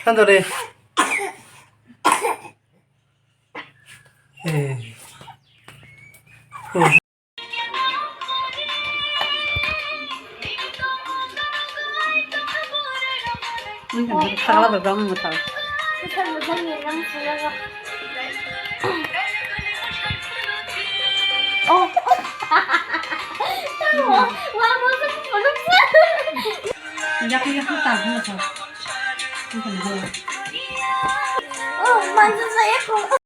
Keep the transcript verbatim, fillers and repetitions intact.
Tanto de. Eh. Thangla bai bang mwthang. Bwthang bwthang ni rang suya ga. Oh. Wa, wa, wa, wa, wa. Yak yak ta mwthang. Oh, mansa saya ko.